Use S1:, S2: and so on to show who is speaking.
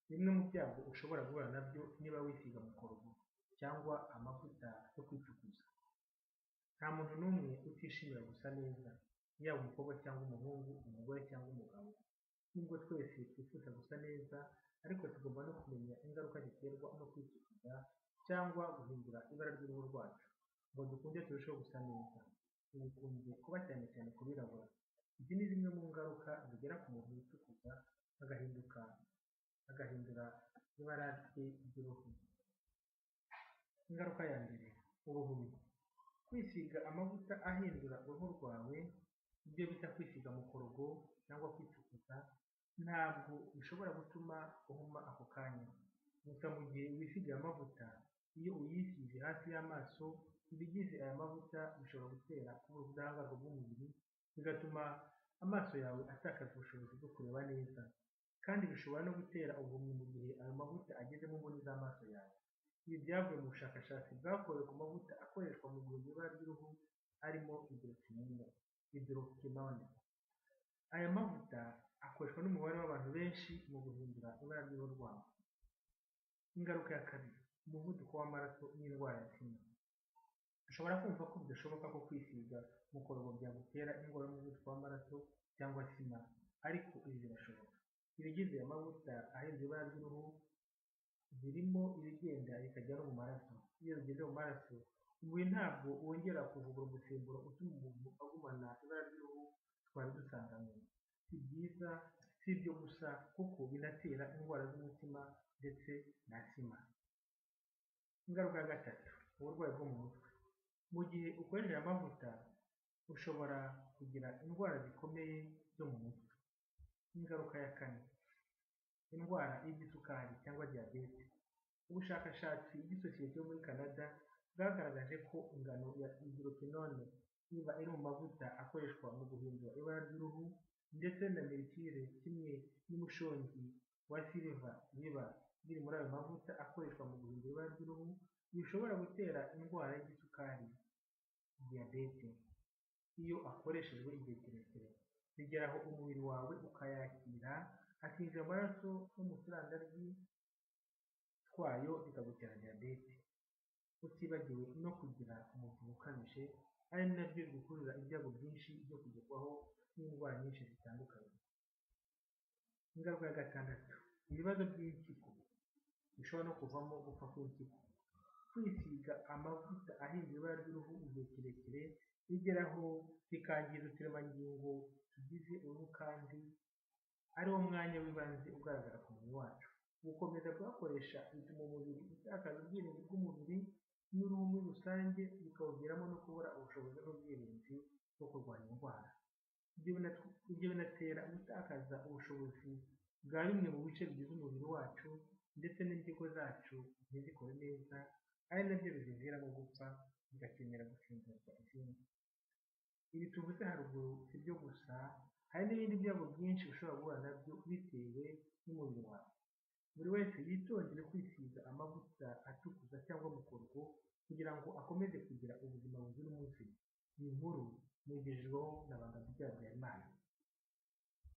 S1: Bimwe mu byago ushobora guhura nabyo niba wisiga mukorogo cyangwa amavuta yo kwitukuza. Nta muntu n'umwe utishimira gusa neza, yaba umukobwa cyangwa umuhungu, umugore cyangwa umugabo. Nubwo twese twifuza gusa neza, ariko tugomba no kumenya ingaruka ziterwa no kwitukuza cyangwa guhindura ibara ry'uruhu rwacu, ngo dukunde turusheho gusa neza. Ibi bikunze kuba cyane cyane ku birabura. Izi ni zimwe mu ngaruka zigera ku muntu witukuza agahinduka agahindura ibara rye ry'uruhu. Ingaruka ya mbere, ubuhumyi. Kwisiga amavuta ahindura uruhu rwawe, ibyo bita kwisiga mukorogo cyangwa kwitukuza, ntabwo bishobora gutuma uhuma ako kanya. Gusa mu gihe wisiga aya mavuta, iyo uyisize hafi y'amaso, ibigize aya mavuta bishobora gutera kubura ubudahangarwa bw'umubiri, bigatuma amaso yawe atakaza ubushobozi bwo kureba neza. Kandi bishobora no gutera ubuhumyi mu gihe ayo mavuta ageze mu mboni z'amaso yawe. Ibi byavuye mu bushakashatsi bwakorewe ku mavuta akoreshwa mu guhindura ibara ry'uruhu arimo hydroquinone. Aya mavuta akoreshwa n'umubare w'abantu benshi mu guhindura ibara ry'uruhu rwabo. Ingaruka ya kabiri, umuvuduko w'amaraso n'indwara ya sima. Ushobora kumva ko bidashoboka ko kwisiga mukorogo byagutera indwara y'umuvuduko w'amaraso cyangwa sima, ariko ibi birashoboka. Ibigize aya mavuta ahindura ibara ry'uruhu birimo ibigenda bikajya no mu maraso. Iyo bigeze mu maraso, umubiri ntabwo wongera kuvubura umusemburo utuma umuntu agumana ibara ry'uruhu twari dusanganywe. Si byiza, si ibyo gusa kuko binatera indwara z'umutima ndetse na sima. Ingaruka ya gatatu, uburwayi bwo mu mutwe. Mu gihe ukoresheje amavuta, ushobora kugira indwara zikomeye zo mu mutwe. Ingaruka ya kane, indwara y'igisukari cyangwa diyabete. Ubushakashatsi bw'isosiyete yo muri Canada bwagaragaje ko ingano ya hydroquinone iba iri mu mavuta akoreshwa mu guhindura ibara ry'uruhu ndetse na mercure kimwe n'umushongi wa silver biba biri muri ayo mavuta akoreshwa mu guhindura ibara ry'uruhu, bishobora gutera indwara y'igisukari diyabete iyo akoreshejwe igihe kirekire. Bigera aho umubiri wawe ukayakira, akinjira mu maraso no mu turandaryi twayo bikagutera diyabete. Utibagiwe no kugira umubyibuho ukabije, ari nabyo bigukururira ibyago byinshi byo kugerwaho n'indwara nyinshi zitandukanye. Ingaruka ya gatandatu, ibibazo by'impyiko bishobora no kuvamo gupfa kw'impyiko. Kwisiga amavuta ahindura ibara ry'uruhu igihe kirekire bigeraho bikangiza uturemangingo tugize uruhu kandi ari wo mwanya w'ibanze ugaragara ku mubiri wacu. Gukomeza kuyakoresha bituma umubiri utakaza ubwirinzi bw'umubiri n'uruhu muri rusange, bikawuviramo no kubura ubushobozi n'ubwirinzi bwo kurwanya indwara. Ibyo binatera gutakaza ubushobozi bwa bimwe mu bice bigize umubiri wacu ndetse n'impyiko zacu ntizikore neza, ari nabyo biziviramo gupfa zigakenera gusimbuzwa izindi. Ibi tuvuze haruguru si byo gusa, hari n'ibindi byago byinshi ushobora guhura nabyo bitewe n'umubiri wawe. Buri wese yitondere kwisiga amavuta atukuza cyangwa mukorogo kugira ngo akomeze kugira ubuzima buzira umuze. Iyi nkuru muyigejejweho na Bangabijya Habyarimana.